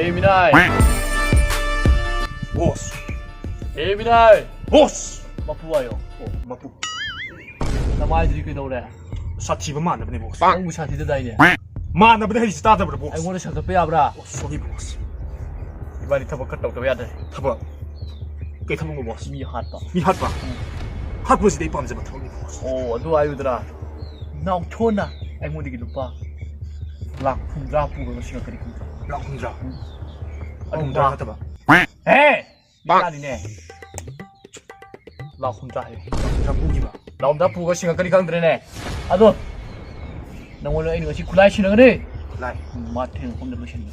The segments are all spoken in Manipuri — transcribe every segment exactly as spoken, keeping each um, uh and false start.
ꯑꯦ ꯃꯤꯅꯥꯏ꯫ ꯕꯣꯁ꯫ ꯑꯦ ꯃꯤꯅꯥꯏ꯫ ꯕꯣꯁ꯫ ꯃꯄꯨ ꯍꯥꯏꯌꯣ꯫ ꯑꯣ, ꯃꯄꯨ꯫ ꯅꯃꯥꯏꯗꯨꯗꯤ ꯀꯩꯗꯧꯔꯦ? ꯁꯥꯊꯤꯕ ꯃꯥꯟꯅꯕꯅꯦ, ꯕꯣꯁ꯫ ꯅꯪꯕꯨ ꯁꯥꯊꯤꯗꯗꯥꯏꯅꯦ? ꯃꯥꯟꯅꯕꯅꯦ ꯍꯥꯏꯁꯤ ꯇꯥꯗꯕ꯭ꯔꯥ, ꯕꯣꯁ? ꯑꯩꯉꯣꯟꯗ ꯁꯟꯒꯠꯄ ꯌꯥꯕ꯭ꯔꯥ? ꯑꯣ, ꯁꯣꯔꯤ, ꯕꯣꯁ꯫ ꯏꯕꯥꯅꯤ ꯊꯕꯛ ꯈꯔ ꯇꯧꯗꯕ ꯌꯥꯗ꯭ꯔꯦ꯫ ꯊꯕꯛ? ꯀꯩ ꯊꯕꯛꯅꯣ, ꯕꯣꯁ? ꯃꯤ ꯍꯥꯠꯄ꯫ ꯃꯤ ꯍꯥꯠꯄ? ꯎꯝ꯫ ꯍꯥꯠꯄꯁꯤꯗꯤ ꯑꯩ ꯄꯥꯝꯖꯕ ꯊꯕꯛꯅꯤ, ꯕꯣꯁ꯫ ꯑꯣ, ꯑꯗꯨ ꯍꯥꯏꯌꯨꯗꯅ꯫ ꯅꯥꯎꯊꯣꯟꯅ ꯑꯩꯉꯣꯟꯗꯒꯤ ꯂꯨꯄꯥ ꯂꯥꯛ ꯍꯨꯝꯗ꯭ꯔꯥ ꯄꯨꯔꯒ ꯁꯤꯡꯉꯛꯀꯅꯤ ꯈꯪꯗ꯭ꯔꯣ? ꯂꯥꯛ ꯍꯨꯝꯗ꯭ꯔꯥ? ꯎꯝ꯫ ꯂꯥꯛ ꯍꯨꯝꯗ꯭ꯔꯥ ꯑꯗꯨꯝꯕ ꯅꯠꯇꯕ? ꯍꯦ! ꯕꯦꯔꯥꯅꯤꯅꯦ꯫ ꯂꯥꯛ ꯍꯨꯝꯗ꯭ꯔꯥ ꯍꯥꯏꯌꯦ꯫ ꯂꯥꯛ ꯍꯨꯝꯗ꯭ꯔꯥ ꯄꯨꯈꯤꯕ꯫ ꯂꯥꯛ ꯍꯨꯝꯗ꯭ꯔꯥ ꯄꯨꯔꯒ ꯁꯤꯡꯉꯛꯀꯅꯤ ꯈꯪꯗ꯭ꯔꯦꯅꯦ꯫ ꯑꯗꯣ, ꯅꯪꯉꯣꯟꯗ ꯑꯩꯅ ꯉꯁꯤ ꯈꯨꯠꯂꯥꯏ ꯁꯤꯟꯅꯒꯅꯤ꯫ ꯈꯨꯠꯂꯥꯏ? ꯎꯝ, ꯃꯥ ꯊꯦꯡꯅ ꯃꯐꯝꯗ ꯂꯣꯏꯁꯤꯟꯒꯅꯤ꯫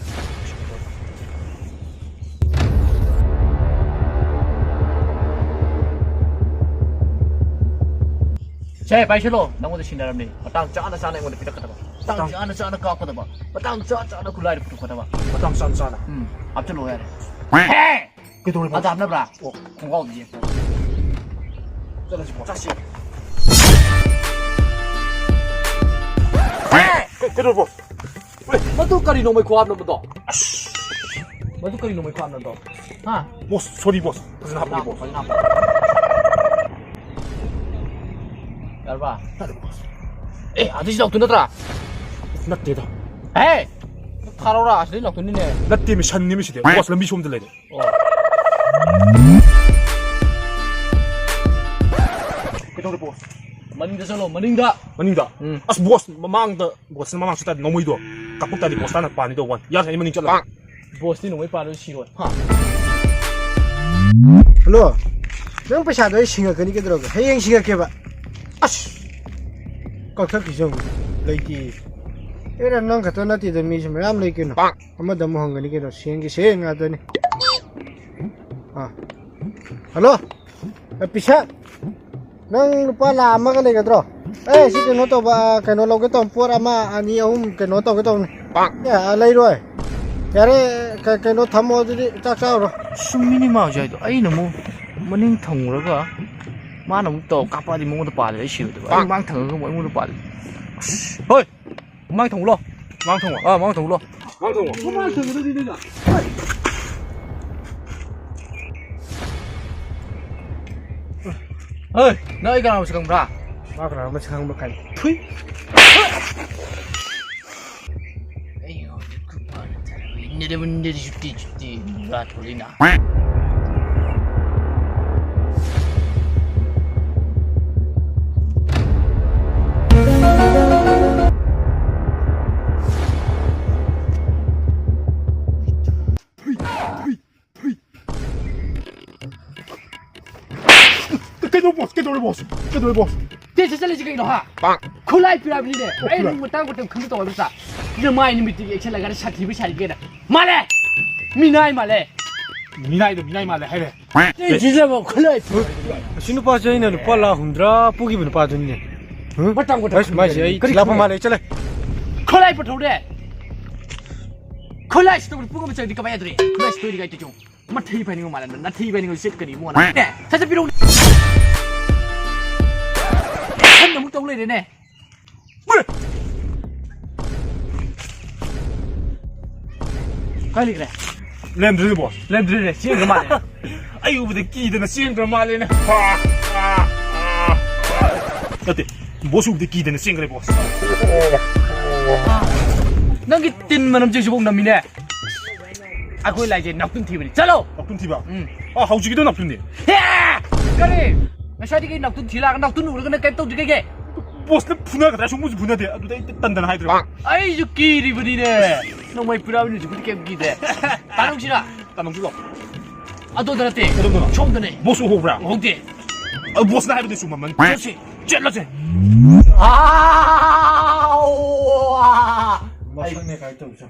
ꯁꯦ, ꯄꯥꯏꯁꯤꯜꯂꯣ꯫ ꯅꯪꯉꯣꯟꯗ ꯁꯤꯟꯅꯔꯝꯅꯤ꯫ ꯃꯇꯥꯡ ꯆꯥꯅ ꯆꯥꯅ ꯑꯩꯉꯣꯟꯗ ꯄꯤꯔꯛꯀꯗꯕ꯫ ꯃꯇꯥꯡ ꯃꯇꯥꯡ ꯆꯥꯅ ꯆꯥꯅ ꯀꯥꯞꯀꯗꯕ꯫ ꯃꯇꯥꯡ ꯆꯥ ꯆꯥꯅ ꯈꯨꯠꯂꯥꯏꯗ ꯄꯨꯊꯣꯛꯀꯗꯕ꯫ ꯃꯇꯥꯡ ꯆꯥꯅ ꯆꯥꯅ꯫ ꯎꯝ, ꯍꯥꯞꯆꯤꯜꯂꯣ ꯌꯥꯔꯦ꯫ ꯀꯩꯗꯧꯔꯦ, ꯕꯣꯁ? ꯑꯗꯥꯞꯅꯕ꯭ꯔꯥ? ꯑꯣ꯫ ꯈꯣꯡꯒ꯭ꯔꯥꯎꯗꯤ ꯌꯦꯡꯉꯣ꯫ ꯆꯠꯂꯁꯤ, ꯕꯣꯁ꯫ ꯆꯠꯁꯤ꯫ ꯀꯩ-, ꯀꯩꯗꯧꯔꯦ, ꯕꯣꯁ? ꯃꯗꯨ ꯀꯔꯤꯅꯣ ꯃꯩꯈꯨ ꯍꯥꯞꯅꯕꯗꯣ? ꯑꯁ! ꯃꯗꯨ ꯀꯔꯤꯅꯣ ꯃꯩꯈꯨ ꯍꯥꯞꯅꯕꯗꯣ? ꯍꯥ? ꯕꯣꯁ, ꯁꯣꯔꯤ, ꯕꯣꯁ꯫ ꯐꯖꯅ ꯍꯥꯞꯄꯒꯦ, ꯕꯣꯁ꯫ ꯐꯖꯅ ꯍꯥꯞꯄꯣ꯫ ꯌꯥꯔꯕ? ꯌꯥꯔꯦ, ꯕꯣꯁ꯫ ꯑꯦ, ꯑꯗꯨꯏꯁꯨ ꯂꯥꯎꯇꯨ ꯅꯠꯇ꯭ꯔꯥ? ꯅꯠꯇꯦꯗ꯫ ꯍꯦ! ꯊꯥꯔꯛꯑꯣꯔꯥ? ꯑꯁꯤꯗꯩ ꯂꯥꯎꯇꯨꯅꯤꯅꯦ꯫ ꯅꯠꯇꯦꯃꯤ, ꯁꯟꯅꯦꯃꯤ ꯁꯤꯗꯤ꯫ ꯕꯣꯁ, ꯂꯝꯕꯤ ꯁꯣꯝꯗ ꯂꯩꯔꯦ꯫ ꯑꯣ꯫ ꯀꯩꯗꯧꯔꯦ, ꯕꯣꯁ? ꯃꯅꯤꯡꯗ ꯆꯠꯂꯣ, ꯃꯅꯤꯡꯗ꯫ ꯃꯅꯤꯡꯗ? ꯎꯝ꯫ ꯑꯁ, ꯕꯣꯁ, ꯃꯃꯥꯡꯗ, ꯕꯣꯁ, ꯃꯃꯥꯡ ꯁꯨꯇꯥꯗꯤ ꯅꯣꯡꯃꯩꯗꯣ ꯀꯥꯞꯊꯣꯛ ꯇꯥꯔꯗꯤ ꯕꯣꯁ ꯇꯥꯅ ꯄꯥꯅꯤꯗꯣ, ꯋꯥꯟ꯫ ꯌꯥꯗ꯭ꯔꯦ, ꯑꯩ ꯃꯅꯤꯡ ꯆꯠꯂꯒꯦ꯫ ꯕꯣꯁꯇꯤ ꯅꯣꯡꯃꯩ ꯄꯥꯜꯂꯁꯨ ꯁꯤꯔꯣꯏ꯫ ꯍꯥ? ꯍꯜꯂꯣ? ꯅꯪ ꯄꯩꯁꯥꯗꯣ ꯑꯩ ꯁꯤꯡꯉꯛꯀꯅꯤ ꯀꯩꯗꯧꯔꯒꯦ? ꯍꯌꯦꯡ ꯁꯤꯡꯉꯛꯀꯦꯕ꯫ ꯑꯁ! ꯀꯛꯊꯠꯈꯤꯁꯦ ꯑꯃꯨꯛ꯫ ꯂꯩꯇꯦ꯫ ꯑꯦꯔꯥ, ꯅꯪ ꯈꯛꯇ ꯅꯠꯇꯦꯗ, ꯃꯤꯁꯨ ꯃꯌꯥꯝ ꯂꯩ ꯀꯩꯅꯣ꯫ ꯑꯃꯗ ꯑꯃꯨꯛ ꯍꯪꯒꯅꯤ ꯀꯩꯅꯣ, ꯁꯦꯟꯒꯤ ꯁꯦꯟ ꯉꯥꯛꯇꯅꯤ꯫ ꯑꯥ꯫ ꯍꯜꯂꯣ? ꯑꯦ, ꯄꯤꯁꯛ, ꯅꯪ ꯂꯨꯄꯥ ꯂꯥꯛ ꯑꯃꯒ ꯂꯩꯒꯗ꯭ꯔꯣ? ꯑꯦ, ꯁꯤ ꯀꯩꯅꯣ ꯇꯧꯕ, ꯑꯥ, ꯀꯩꯅꯣ ꯂꯧꯒꯦ ꯇꯧꯕ, ꯄꯣꯠ ꯑꯃ, ꯑꯅꯤ, ꯑꯍꯨꯝ ꯀꯩꯅꯣ ꯇꯧꯒꯦ ꯇꯧꯕꯅꯤ꯫ ꯑꯦ, ꯑꯥ, ꯂꯩꯔꯣꯏ꯫ ꯌꯥꯔꯦ, ꯀ-, ꯀꯩꯅꯣ ꯊꯝꯃꯣ ꯑꯗꯨꯗꯤ, ꯆꯥꯛ ꯆꯥꯔꯨꯔꯣ꯫ ꯁꯨꯝ ꯃꯤꯅꯤ ꯃꯥꯡꯁꯦ ꯍꯥꯏꯗꯣ, ꯑꯩꯅ ꯑꯃꯨꯛ ꯃꯅꯤꯡ ꯊꯪꯉꯨꯔꯒ ꯃꯥꯅ ꯑꯃꯨꯛ ꯇꯧ ꯀꯥꯞꯄꯛꯑꯗꯤ ꯃꯉꯣꯟꯗ ꯄꯥꯜꯂꯦ, ꯑꯩ ꯁꯤꯔꯣꯏꯗꯕ꯫ ꯑꯩ ꯃꯥꯡ ꯊꯪꯉꯒ ꯑꯃꯨꯛ ꯑꯩꯉꯣꯟꯗ ꯄꯥꯜꯂꯦ꯫ ꯑꯁ, ꯍꯣꯏ! ꯃꯃꯥꯡ ꯊꯣꯡꯂꯣ꯫ ꯃꯃꯥꯡ ꯊꯣꯡꯂꯣ꯫ ꯑꯥ, ꯃꯃꯥꯡ ꯊꯣꯡꯂꯣ꯫ ꯃꯃꯥꯡ ꯊꯪꯕꯗꯨꯗꯤ ꯅꯪꯅ꯫ ꯍꯣꯏ, ꯅꯪ ꯑꯩ ꯀꯅꯥ ꯃꯁꯛ ꯈꯪꯕ꯭ꯔꯥ? ꯃꯥ ꯀꯅꯥ ꯃꯁꯛ ꯈꯪꯕ ꯀꯥꯏ? ꯊꯨꯏ꯫ ꯑꯩ ꯍꯧꯖꯤꯛ ꯈꯨꯄꯥꯛꯅ ꯊꯥꯔꯛꯏ꯫ ꯅꯦꯔꯦꯕꯟꯗꯦꯔꯤ ꯖꯨꯇꯤ ꯖꯨꯇꯤ ꯔꯥꯊꯣꯔꯤꯅ꯫ ꯀꯩꯅꯣ ꯕꯣꯁ? ꯀꯩꯗꯧꯔꯦ ꯕꯣꯁ? ꯀꯩꯗꯧꯔꯦ ꯕꯣꯁ? ꯇꯦ, ꯁꯤ ꯆꯠꯂꯤꯁꯤ ꯀꯩꯅꯣ, ꯍꯥ? ꯄꯥꯛ꯫ ꯈꯨꯠꯂꯥꯏ ꯄꯤꯔꯛꯑꯕꯅꯤꯅꯦ꯫ ꯑꯣ, ꯑꯩ ꯈꯨꯠꯂꯥꯏ꯫ ꯅꯪ ꯃꯇꯥꯡ ꯃꯇꯝ ꯈꯪꯗ ꯇꯧꯕ ꯅꯠꯇ꯭ꯔꯥ? ꯅꯃꯥꯏ ꯅꯨꯃꯤꯠꯇꯨꯒꯤ ꯑꯦꯛꯁꯟ ꯂꯩꯀꯥꯟꯗ ꯁꯥꯊꯤꯕꯩ ꯁꯥꯊꯤꯒꯦꯅ꯫ ꯃꯥꯜꯂꯦ! ꯃꯤꯅꯥꯏ ꯃꯥꯜꯂꯦ! ꯃꯤꯅꯥꯏꯗꯣ ꯃꯤꯅꯥꯏ ꯃꯥꯜꯂꯦ ꯍꯥꯏꯔꯦ꯫ ꯑꯦ, ꯁꯤꯖꯕ ꯈꯨꯠꯂꯥꯏ ꯄꯤꯔꯛꯑꯕꯅꯤꯅꯦ꯫ ꯑꯁꯤ ꯅꯨꯄꯥꯁꯦ ꯑꯩꯅ ꯂꯨꯄꯥ ꯂꯥꯈ ꯍꯨꯝꯗ꯭ꯔꯥ ꯄꯨꯈꯤꯕ ꯅꯨꯄꯥꯗꯨꯅꯤꯅꯦ꯫ ꯍꯨꯝ? ꯃꯇꯥꯡ ꯃꯇꯝ ꯑꯁ, ꯃꯥꯏꯁꯦ ꯑꯩ ꯀꯔꯤ ꯊꯤꯂꯥꯛꯄ ꯈꯨꯠꯂꯥꯏ? ꯃꯥꯜꯂꯦ, ꯆꯠꯂꯦ꯫ ꯈꯨꯠꯂꯥꯏ ꯄꯨꯊꯣꯛꯎꯅꯦ! ꯈꯨꯠꯂꯥꯏꯁꯤꯗꯕꯨ ꯄꯨꯡ ꯑꯃ ꯆꯪꯉꯗꯤ ꯀꯃꯥꯏꯅ ꯇꯧꯔꯤ? ꯈꯨꯠꯂꯥꯏꯁꯤ ꯇꯣꯏꯔꯤ ꯀꯥꯏ ꯇꯧ꯫ ꯃꯊꯤ ꯐꯥꯏꯅꯤꯡꯕ ꯃꯥꯜꯂꯦ, ꯅꯊꯤ ꯐꯥꯏꯅꯤꯡꯕ ꯁꯤꯠꯀꯅꯤ ꯏꯕꯨꯡꯉꯣ ꯅꯪ꯫ ꯑꯦ, ꯁꯠ ꯁꯠ ꯄꯤꯔꯛꯎ꯫ ꯁꯝꯅ ꯑꯃꯨꯛ ꯇꯧ ꯂꯩꯔꯦꯅꯦ꯫ ꯀꯥꯏ ꯂꯩꯈ꯭ꯔꯦ? ꯂꯩꯔꯝꯗ꯭ꯔꯤꯅꯦ, ꯕꯣꯁ꯫ ꯂꯩꯔꯝꯗ꯭ꯔꯤꯅꯦ, ꯆꯦꯟꯈ꯭ꯔ ꯃꯥꯜꯂꯦ꯫ ꯑꯩ ꯎꯕꯗ ꯀꯤꯗꯅ ꯆꯦꯟꯈ꯭ꯔ ꯃꯥꯜꯂꯦꯅꯦ꯫ ꯅꯠꯇꯦ, ꯕꯣꯁ ꯎꯕꯗ ꯀꯤꯗꯅ ꯆꯦꯟꯈ꯭ꯔꯦ, ꯕꯣꯁ꯫ ꯅꯪꯒꯤ ꯇꯤꯟ ꯃꯅꯝꯁꯦ ꯍꯧꯖꯤꯛꯐꯥꯎ ꯅꯝꯃꯤꯅꯦ꯫ ꯑꯩꯈꯣꯏ ꯂꯥꯏꯁꯦ ꯅꯥꯎꯇꯨꯟ ꯊꯤꯕꯅꯤ꯫ ꯆꯠꯂꯣ! ꯅꯥꯎꯇꯨꯟ ꯊꯤꯕ? ꯎꯝ꯫ ꯑ, ꯍꯧꯖꯤꯛꯀꯤꯗꯣ ꯅꯥꯎꯇꯨꯟꯅꯤ꯫ ꯍꯦ! ꯀꯔꯤ? ꯉꯁꯥꯏꯗꯒꯤ ꯅꯥꯎꯇꯨꯟ ꯊꯤꯂꯛꯑꯒ ꯅꯥꯎꯇꯨꯟ ꯎꯔꯒꯅ ꯀꯩꯝ ꯇꯧꯗ꯭ꯔꯤ ꯀꯩꯒꯤ? ꯕꯣꯁꯅ ꯐꯨꯅꯒꯗ꯭ꯔꯥ ꯁꯨꯝꯕꯁꯨ ꯐꯨꯅꯗꯦ꯫ ꯑꯗꯨꯗ ꯑꯩ ꯇꯟꯗꯅ ꯍꯥꯏꯗ꯭ꯔꯕ꯫ ꯑꯩꯁꯨ ꯀꯤꯔꯤꯕꯅꯤꯅꯦ꯫ ꯅꯣꯡꯃꯩ ꯄꯤꯔꯛꯑꯕꯅꯤꯅ ꯍꯧꯖꯤꯛꯄꯨꯗꯤ ꯀꯩꯝ ꯀꯤꯗꯦ꯫ ꯇꯥꯅꯧꯁꯤꯔꯥ? ꯇꯥꯅꯧꯁꯤꯔꯣ? ꯑꯗꯣꯝꯗ ꯅꯠꯇꯦ꯫ ꯀꯗꯣꯝꯗꯅꯣ? ꯁꯣꯝꯗꯅꯦ꯫ ꯕꯣꯁ ꯎꯍꯧꯕ꯭ꯔꯥ? ꯎꯍꯧꯗꯦ꯫ ꯑ, ꯕꯣꯁꯅ ꯍꯥꯏꯕꯗꯤ ꯆꯨꯝꯃꯝꯃꯅꯤ꯫ ꯆꯠꯁꯤ꯫ ꯆꯠꯂꯁꯦ꯫ ꯑꯥꯎ! ꯃꯁꯛꯅꯦ ꯀꯥꯏ ꯇꯧꯁꯦ꯫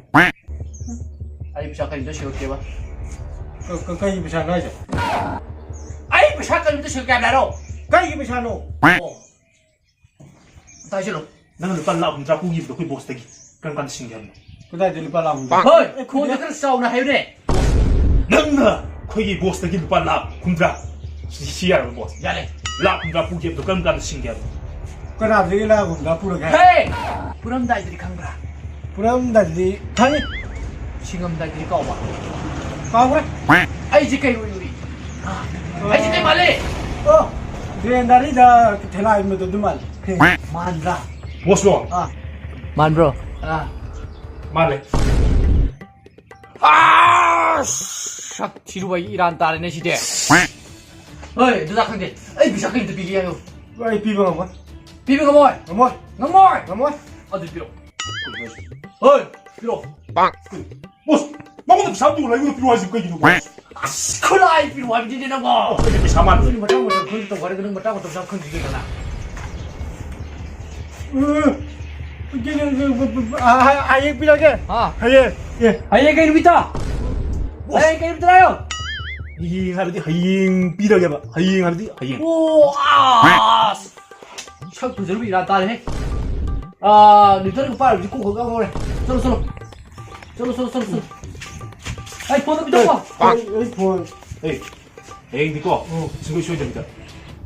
ꯑꯩ ꯄꯩꯁꯥ ꯀꯔꯤꯝꯇ ꯁꯤꯔꯛꯇꯦꯕ꯫ ꯀ-, ꯀ-, ꯀꯩꯒꯤ ꯄꯩꯁꯥꯅꯣ ꯍꯥꯏꯁꯦ? ꯑꯩ ꯄꯩꯁꯥ ꯀꯔꯤꯝꯇ ꯁꯤꯔꯛꯇꯦ ꯍꯥꯏꯕ ꯅꯠꯇ꯭ꯔꯣ? ꯀꯩꯒꯤ ꯄꯩꯁꯥꯅꯣ? ꯑꯣ꯫ ꯑꯝꯇ ꯍꯥꯏꯁꯤꯜꯂꯣ꯫ ꯅꯪꯅ ꯂꯨꯄꯥ ꯂꯥꯈ ꯍꯨꯝꯗ꯭ꯔꯥ ꯄꯨꯈꯤꯕꯗꯣ ꯑꯩꯈꯣꯏ ꯕꯣꯁꯇꯒꯤ ꯀꯔꯝ ꯀꯥꯟꯗ ꯁꯤꯡꯒꯦ ꯍꯥꯏꯕꯅꯣ? ꯀꯗꯥꯏꯗ ꯂꯨꯄꯥ ꯂꯥꯈ ꯍꯨꯝꯗ꯭ꯔꯥ? ꯍꯣꯏ, ꯑꯦ, ꯈꯣꯟꯗꯣ ꯈꯔ ꯆꯥꯎꯅ ꯍꯥꯏꯌꯨꯅꯦ꯫ ꯅꯪꯅ ꯑꯩꯈꯣꯏꯒꯤ ꯕꯣꯁꯇꯒꯤ ꯂꯨꯄꯥ ꯂꯥꯈ ꯍꯨꯝꯗ꯭ꯔꯥ, ꯁꯤ, ꯁꯤ ꯌꯥꯔꯕ ꯕꯣꯁ? ꯌꯥꯔꯦ꯫ ꯂꯥꯈ ꯍꯨꯝꯗ꯭ꯔꯥ ꯄꯨꯈꯤꯕꯗꯣ ꯀꯔꯝ ꯀꯥꯟꯗ ꯁꯤꯡꯒꯦ ꯍꯥꯏꯕꯅꯣ? ꯀꯅꯥꯗꯒꯤ ꯂꯥꯈ ꯍꯨꯝꯗ꯭ꯔꯥ ꯄꯨꯔꯒꯦ? ꯍꯦ! ꯄꯨꯔꯝꯗꯥꯏꯗꯨꯗꯤ ꯈꯪꯕ꯭ꯔꯥ? ꯄꯨꯔꯝꯗꯥꯏꯗꯨꯗꯤ ꯈꯪꯉꯤ꯫ ꯁꯤꯡꯉꯝꯗꯥꯏꯗꯤ ꯀꯥꯎꯕ꯫ ꯀꯥꯎꯈ꯭ꯔꯦ꯫ ꯑꯩꯁꯦ ꯀꯩ ꯑꯣꯏꯔꯨꯏ? ꯑꯩꯁꯦ ꯀꯩ ꯃꯥꯜꯂꯤ? ꯑꯣ, ꯗ꯭ꯔꯦꯟꯗ ꯑꯅꯤꯗ ꯊꯦꯂꯥ ꯏꯟꯕꯗꯣ ꯑꯗꯨ ꯃꯥꯜꯂꯦ꯫ ꯃꯥꯟꯕ꯭ꯔꯥ? ꯕꯣꯁꯂꯣ? ꯑꯥ꯫ ꯃꯥꯟꯕ꯭ꯔꯣ? ꯑꯥ꯫ ꯃꯥꯜꯂꯦ꯫ ꯑꯥ! ꯁꯛ ꯊꯤꯔꯨꯕ ꯑꯩ ꯏꯔꯥꯟ ꯇꯥꯔꯦꯅꯦ ꯁꯤꯗꯤ꯫ ꯍꯣꯏ, ꯑꯗꯨꯗ ꯈꯪꯗꯦ꯫ ꯑꯩ ꯄꯩꯁꯥ ꯀꯔꯤꯝꯇ ꯄꯤꯒꯦ ꯍꯥꯏꯌꯨ꯫ ꯑꯩ ꯄꯤꯕ ꯉꯝꯃꯣꯏ꯫ ꯄꯤꯕ ꯉꯝꯃꯣꯏ? ꯉꯝꯃꯣꯏ꯫ ꯉꯝꯃꯣꯏ? ꯉꯝꯃꯣꯏ꯫ ꯑꯗꯨꯗꯤ ꯄꯤꯔꯛꯑꯣ꯫ ꯍꯣꯏ, ꯄꯤꯔꯛꯑꯣ꯫ ꯄꯥꯛ꯫ ꯕꯣꯁ, ꯃꯉꯣꯟꯗ ꯄꯩꯁꯥ ꯄꯤꯔꯛꯑꯣ, ꯑꯩꯉꯣꯟꯗ ꯄꯤꯔꯛꯑꯣ ꯍꯥꯏꯁꯤꯕꯨ ꯀꯩꯒꯤꯅꯣ, ꯕꯣꯁ? ꯑꯁ, ꯈꯨꯠꯂꯥꯏ ꯄꯤꯔꯛꯑꯣ ꯍꯥꯏꯕꯅꯤꯅꯦ ꯅꯪꯕꯣ꯫ ꯑꯩꯗꯤ ꯄꯩꯁꯥ ꯃꯥꯟꯕ꯫ ꯅꯪ ꯃꯇꯥꯡ ꯃꯇꯝ ꯈꯪꯗꯦ ꯇꯧꯕ ꯍꯥꯏꯔꯒ ꯅꯪ ꯃꯇꯥꯡ ꯃꯇꯝ ꯆꯥꯅ ꯈꯪꯗ꯭ꯔꯤꯗꯅ꯫ ꯎꯝ꯫ ꯍꯌꯦꯡ ꯄꯤꯔꯒꯦ꯫ ꯑꯥ꯫ ꯍꯌꯦꯡ꯫ ꯑꯦ꯫ ꯍꯌꯦꯡ ꯀꯩ ꯅꯨꯃꯤꯠꯇ? ꯕꯣꯁ꯫ ꯍꯌꯦꯡ ꯀꯩ ꯅꯨꯃꯤꯠꯇ ꯍꯥꯏꯌꯣ? ꯍꯌꯦꯡ ꯍꯥꯏꯕꯗꯤ ꯍꯌꯦꯡ ꯄꯤꯔꯒꯦꯕ꯫ ꯍꯌꯦꯡ ꯍꯥꯏꯕꯗꯤ ꯍꯌꯦꯡ꯫ ꯑꯣ, ꯑꯁ! ꯁꯛ ꯐꯖꯔꯨꯕ ꯏꯔꯥ ꯇꯥꯔꯦꯍꯦ꯫ ꯑꯥ, ꯅ꯭ꯌꯨꯇꯟꯒ ꯄꯥꯏꯔꯨꯕꯁꯤ ꯀꯣꯛ ꯈꯛ ꯉꯥꯎꯔꯦ꯫ ꯆꯠꯂꯣ, ꯆꯠꯂꯣ꯫ ꯆꯠꯂꯣ, ꯆꯠꯂꯣ, ꯆꯠꯂꯣ, ꯆꯠꯂꯣ꯫ ꯑꯩ ꯐꯣꯟꯗꯣ ꯄꯤꯊꯣꯛꯈꯣ꯫ ꯑꯩ, ꯑꯩ ꯐꯣꯟ꯫ ꯑꯦ, ꯍꯌꯦꯡꯗꯤꯀꯣ, ꯎꯝ꯫ ꯁꯨꯡꯁꯣꯏ ꯁꯣꯏꯗꯕꯤꯗ꯫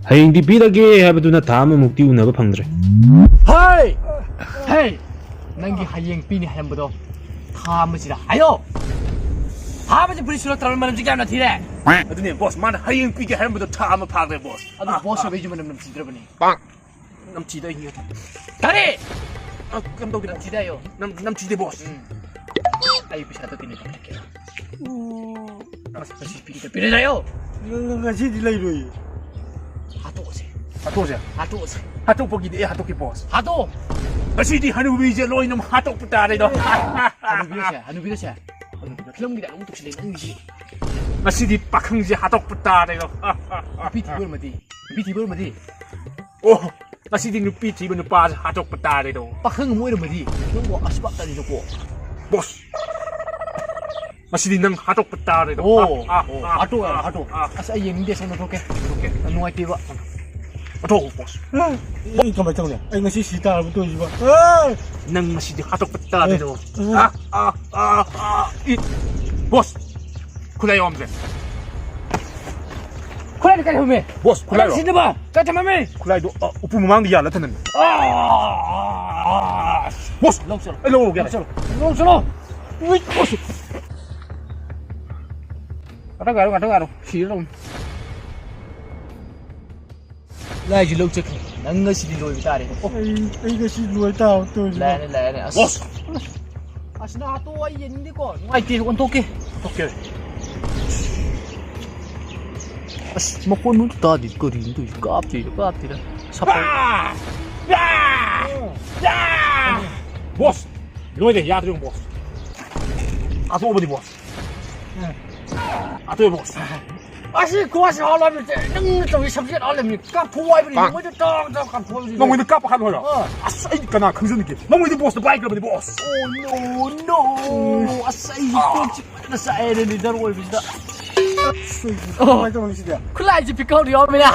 ꯍꯌꯦꯡꯗꯤ ꯄꯤꯔꯒꯦ ꯍꯥꯏꯕꯗꯨꯅ ꯊꯥ ꯑꯃꯃꯨꯛꯇꯤ ꯎꯅꯕ ꯐꯪꯗ꯭ꯔꯦ꯫ ꯍꯩ! ꯍꯦ! ꯅꯪꯒꯤ ꯍꯌꯦꯡ ꯄꯤꯅꯤ ꯍꯥꯏꯔꯝꯕꯗꯣ ꯊꯥ ꯑꯃꯁꯤꯗ ꯍꯥꯏꯌꯣ! ꯊꯥ ꯑꯃꯁꯤ ꯐꯨꯔꯤꯠ ꯁꯨꯔꯛꯇ꯭ꯔꯕ ꯃꯔꯝꯁꯤ ꯀꯌꯥꯝ ꯅꯊꯤꯔꯦ? ꯑꯗꯨꯅꯦ, ꯕꯣꯁ, ꯃꯥꯅ ꯍꯌꯦꯡ ꯄꯤꯒꯦ ꯍꯥꯏꯔꯝꯕꯗꯣ ꯊꯥ ꯑꯃ ꯐꯥꯈ꯭ꯔꯦ, ꯕꯣꯁ꯫ ꯑꯗꯨ ꯑꯥ, ꯕꯣꯁ ꯑꯥ꯫ ꯑꯣꯏꯕꯩꯁꯨ ꯃꯅꯝ ꯅꯝꯊꯤꯗ꯭ꯔꯕꯅꯤ꯫ ꯅꯝꯊꯤꯗ ꯑꯩ ꯉꯥꯏꯍꯥꯛ꯫ ꯀꯔꯤ? ꯑ, ꯀꯩꯝ ꯇꯧꯗꯦ꯫ ꯅꯝꯊꯤꯗ ꯍꯥꯏꯌꯣ꯫ ꯅꯝ-, ꯅꯝꯊꯤꯗꯦ, ꯕꯣꯁ꯫ ꯎꯝ꯫ ꯑꯩ ꯄꯩꯁꯥ ꯇꯛꯀꯅꯤ ꯀꯛꯊꯠꯀꯦ꯫ ꯎꯝ꯫ ꯉꯁꯤ ꯄꯤꯒꯦ ꯄꯤꯔꯦ ꯍꯥꯏꯌꯣ꯫ ꯉ-, ꯉ-, ꯉꯁꯤꯗꯤ ꯂꯩꯔꯣꯏꯌꯦ꯫ ꯍꯥꯠꯇꯣꯛꯑꯁꯦ꯫ ꯍꯥꯠꯇꯣꯛꯑꯁꯦ? ꯍꯥꯠꯇꯣꯛꯑꯁꯦ꯫ ꯍꯥꯠꯇꯣꯛꯄꯒꯤꯗꯤ ꯑꯩ ꯍꯥꯠꯇꯣꯛꯀꯦ, ꯕꯣꯁ꯫ ꯍꯥꯠꯇꯣꯛꯑꯣ꯫ ꯉꯁꯤꯗꯤ ꯍꯅꯨꯕꯤꯁꯦ ꯂꯣꯏꯅꯃꯛ ꯍꯥꯠꯇꯣꯛꯄ ꯇꯥꯔꯦꯗꯣ꯫ ꯍꯅꯨꯕꯤꯔꯁꯦ, ꯍꯅꯨꯕꯤꯔꯁꯦ꯫ ꯍꯅꯨꯕꯤꯔ-, ꯐꯤꯂꯝꯒꯤꯗꯤ ꯑꯗꯨꯝ ꯇꯧꯁꯤꯜꯂꯦ ꯅꯪꯒꯤꯁꯤ꯫ ꯉꯁꯤꯗꯤ ꯄꯥꯈꯪꯁꯦ ꯍꯥꯠꯇꯣꯛꯄ ꯇꯥꯔꯦꯗꯣ꯫ ꯅꯨꯄꯤ ꯊꯤꯕ ꯑꯣꯏꯔꯝꯃꯗꯤ? ꯅꯨꯄꯤ ꯊꯤꯕ ꯑꯣꯏꯔꯝꯃꯗꯤ? ꯑꯣ, ꯉꯁꯤꯗꯤ ꯅꯨꯄꯤ ꯊꯤꯕ ꯅꯨꯄꯥꯁꯦ ꯍꯥꯠꯇꯣꯛꯄ ꯇꯥꯔꯦꯗꯣ꯫ ꯄꯥꯈꯪ ꯑꯃ ꯑꯣꯏꯔꯝꯃꯗꯤ? ꯅꯪꯕꯨ ꯑꯁ ꯄꯥꯛ ꯇꯜꯂꯤꯗꯀꯣ꯫ ꯕꯣꯁ, ꯉꯁꯤꯗꯤ ꯅꯪ ꯍꯥꯠꯇꯣꯛꯄ ꯇꯥꯔꯦꯗꯣ꯫ ꯑꯣ, ꯑꯥ, ꯑꯥ, ꯑꯣ, ꯑꯥ, ꯍꯥꯠꯇꯣꯛꯑꯣ, ꯑꯥ, ꯍꯥꯠꯇꯣꯛꯑꯣ꯫ ꯑꯥ꯫ ꯑꯁ, ꯑꯩ ꯌꯦꯡꯅꯤꯡꯗꯦ, ꯁꯣꯝꯗ ꯊꯣꯛꯀꯦ꯫ ꯊꯣꯛꯀꯦ꯫ ꯌꯥꯝ ꯅꯨꯡꯉꯥꯏꯇꯦꯕ꯫ ꯍꯥꯠꯇꯣꯛꯑꯣ, ꯕꯣꯁ꯫ ꯑꯩ ꯀꯃꯥꯏꯅ ꯇꯧꯅꯤ? ꯑꯩ ꯉꯁꯤ ꯁꯤ ꯇꯥꯔꯕ ꯇꯧꯔꯤꯁꯤꯕꯣ? ꯑꯥ! ꯅꯪ ꯉꯁꯤꯗꯤ ꯍꯥꯠꯇꯣꯛꯄ ꯇꯥꯔꯦꯗꯣ꯫ ꯑꯥ꯫ ꯑꯥ, ꯑꯥ, ꯑꯥ, ꯑꯥ, ꯏ-, ꯕꯣꯁ, ꯈꯨꯠꯂꯥꯏ ꯌꯥꯎꯔꯝꯗ꯭ꯔꯦ꯫ ꯈꯨꯠꯂꯥꯏꯗꯣ ꯀꯥꯏ ꯊꯝꯃꯝꯃꯤ? ꯕꯣꯁ, ꯈꯨꯠꯂꯥꯏꯔꯣ? ꯁꯤꯖꯤꯟꯅꯕ ꯀꯥꯏ ꯊꯝꯃꯝꯃꯤ? ꯈꯨꯠꯂꯥꯏꯗꯣ, ꯑ, ꯎꯄꯨ ꯃꯃꯥꯡꯗ ꯌꯥꯜꯂ ꯊꯝꯃꯝꯃꯤ꯫ ꯑꯥ! ꯕꯣꯁ, ꯂꯧ ꯆꯠꯂꯣ꯫ ꯑꯩ ꯂꯧꯔꯨꯒꯦ꯫ ꯂꯧ ꯆꯠꯂꯣ꯫ ꯂꯧ ꯆꯠꯂꯣ꯫ ꯎꯏ! ꯉꯥꯛꯇꯪ ꯉꯥꯏꯔꯣ, ꯉꯥꯛꯇꯪ ꯉꯥꯏꯔꯣ꯫ ꯁꯤꯔꯗꯧꯅꯤ꯫ ꯂꯥꯏꯁꯨ ꯂꯧ ꯆꯠꯈ꯭ꯔꯦ꯫ ꯅꯪ ꯉꯁꯤꯗꯤ ꯂꯣꯏꯕ ꯇꯥꯔꯦ꯫ ꯑꯣ꯫ ꯑꯩ, ꯑꯩ ꯉꯁꯤ ꯂꯣꯏ ꯇꯥꯕ ꯇꯧꯔꯤꯁꯦ꯫ ꯂꯥꯏꯅꯦ, ꯂꯥꯏꯅꯦ꯫ ꯑꯁ꯫ ꯕꯣꯁ! ꯑꯁ, ꯅꯥꯇꯣ ꯑꯩ ꯌꯦꯡꯅꯤꯡꯗꯦꯀꯣ꯫ ꯅꯨꯡꯉꯥꯏꯇꯦ, ꯑꯣꯟꯊꯣꯛꯀꯦ꯫ ꯑꯣꯟꯊꯣꯛꯀꯦ꯫ ꯑꯁ, ꯃꯈꯣꯟ ꯑꯝꯇ ꯇꯥꯗꯦ꯫ ꯀꯔꯤꯅꯣ ꯇꯧꯔꯤꯁꯦ? ꯀꯥꯞꯇꯣꯏꯔ, ꯀꯥꯞꯇꯣꯏꯔ? ꯁꯞꯄꯣꯔꯠ꯫ ꯕꯣꯁ! ꯂꯣꯏꯔꯦ, ꯌꯥꯗ꯭ꯔꯦ, ꯕꯣꯁ꯫ ꯑꯇꯣꯞꯄꯗꯤ, ꯕꯣꯁ꯫ ꯑꯇꯣꯞꯄ, ꯕꯣꯁ꯫ ꯑꯁꯤ ꯈꯨꯋꯥꯁꯤ ꯍꯥꯠꯂꯝꯃꯤꯁꯦ ꯅꯪꯅ ꯇꯧꯔꯤ ꯁꯕꯖꯦꯛ ꯍꯥꯠꯂꯝꯃꯤ꯫ ꯀꯥꯞꯊꯣꯛꯑꯣ ꯍꯥꯏꯕꯅꯤ, ꯄꯥꯛ꯫ ꯅꯣꯡꯃꯩꯗ ꯇꯥꯡ ꯇꯥꯡ ꯀꯥꯞꯊꯣꯛꯑꯣ ꯍꯥꯏꯕꯅꯤ꯫ ꯅꯣꯡꯃꯩꯗ ꯀꯥꯞꯄ ꯍꯥꯠꯂꯣ ꯍꯥꯏꯔꯣ? ꯑꯥ꯫ ꯑꯁ, ꯑꯩ ꯀꯅꯥ ꯈꯪꯖꯅꯤꯒꯦ? ꯅꯣꯡꯃꯩꯗꯤ ꯕꯣꯁꯇ ꯄꯥꯏꯈ꯭ꯔꯕꯅꯤ, ꯕꯣꯁ꯫ Oh, no, no. ꯑꯁ, ꯑꯩꯁꯦ ꯀꯣꯛ ꯆꯤꯛꯄꯅ ꯆꯥꯛꯑꯦꯅꯦ, ꯂꯤꯗꯔ ꯑꯣꯏꯕꯁꯤꯗ꯫ ꯑꯁ, ꯑꯩ ꯑꯣ꯫ ꯀꯃꯥꯏꯅ ꯇꯧꯅꯤ ꯁꯤꯗꯤ? ꯈꯨꯠꯂꯥꯏꯁꯦ ꯄꯤꯛꯀꯧꯔꯤ ꯌꯥꯎꯔꯝꯃꯤꯅ꯫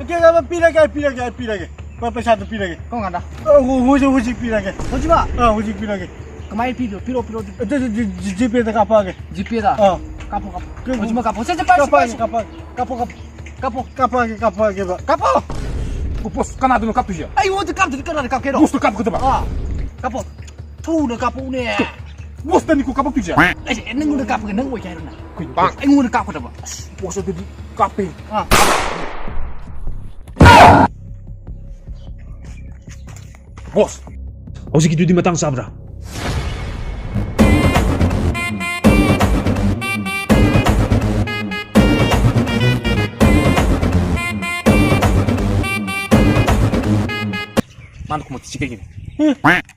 ꯄꯤꯔꯒꯦ, ꯄꯤꯔꯒꯦ, ꯑꯩ ꯄꯤꯔꯒꯦ, ꯑꯩ ꯄꯤꯔꯒꯦ꯫ ꯄ-, ꯄꯩꯁꯥꯗꯣ ꯄꯤꯔꯒꯦ꯫ ꯀꯔꯝ ꯀꯥꯟꯗ? ꯑ, ꯍꯧ-, ꯍꯧꯖꯤꯛ, ꯍꯧꯖꯤꯛ ꯄꯤꯔꯒꯦ꯫ ꯍꯧꯖꯤꯛꯃꯛ? ꯑ, ꯍꯧꯖꯤꯛ ꯄꯤꯔꯒꯦ꯫ ꯀꯃꯥꯏꯅ ꯄꯤꯗꯣꯏ? ꯄꯤꯔꯣ, ꯄꯤꯔꯣ, ꯄꯤꯔꯣ꯫ ꯑꯗꯨ, ꯑꯗꯨ, ꯖꯤ-, ꯖꯤꯄꯦꯗ ꯀꯥꯞꯄꯛꯑꯒꯦ꯫ ꯖꯤꯄꯦꯗ? ꯑꯥ꯫ ꯀꯥꯞꯄꯣ, ꯀꯥꯞꯄꯣ꯫ ꯀꯩ-, ꯍꯧꯖꯤꯛꯃꯛ ꯀꯥꯞꯄꯣ꯫ ꯁꯦ, ꯁꯦ, ꯄꯥꯏꯁꯤ, ꯀꯥꯞꯄꯛꯑꯒꯦ, ꯄꯥꯏꯁꯤ꯫ ꯀꯥꯞꯄꯛꯑꯒꯦ, ꯀꯥꯞꯄꯛꯑꯣ, ꯀꯥꯞꯄꯣ꯫ ꯀꯥꯞꯄꯛꯑꯒꯦ, ꯀꯥꯞꯄꯛꯑꯒꯦꯕ꯫ ꯀꯥꯞꯄꯣ! ꯑꯣ, ꯕꯣꯁ, ꯀꯅꯥꯗꯅꯣ ꯀꯥꯞꯇꯣꯏꯁꯦ? ꯑꯩꯉꯣꯟꯗ ꯀꯥꯞꯇꯗꯤ ꯀꯅꯥꯗ ꯀꯥꯞꯀꯦꯔꯣ? ꯕꯣꯁꯇ ꯀꯥꯞꯀꯗꯕ? ꯑꯥ, ꯀꯥꯞꯄꯣ꯫ ꯊꯨꯅ ꯀꯥꯞꯄꯛꯎꯅꯦ꯫ ꯕꯣꯁꯇꯅꯤꯀꯣ ꯀꯥꯞꯄꯛꯇꯣꯏꯁꯦ? ꯑꯩꯁꯦ, ꯑꯦ, ꯅꯪꯉꯣꯟꯗ ꯀꯥꯞꯄꯒ ꯅꯪ ꯑꯣꯏꯒꯦ ꯍꯥꯏꯔꯣ ꯅꯪ? ꯀꯩꯅꯣ? ꯑꯩꯉꯣꯟꯗ ꯀꯥꯞꯀꯗꯕ꯫ ꯑꯁ, ꯕꯣꯁ, ꯑꯗꯨꯗꯤ ꯀꯥꯞꯄꯦ꯫ ꯑꯥ꯫ ꯕꯣꯁ, ꯍꯧꯖꯤꯛꯀꯤꯗꯨꯗꯤ ꯃꯇꯥꯡ ꯆꯥꯕ꯭ꯔꯥ? ꯃꯥꯅ ꯈꯨꯝꯃꯛꯇ꯭ꯔꯤꯁꯤ ꯀꯩꯒꯤꯅꯣ?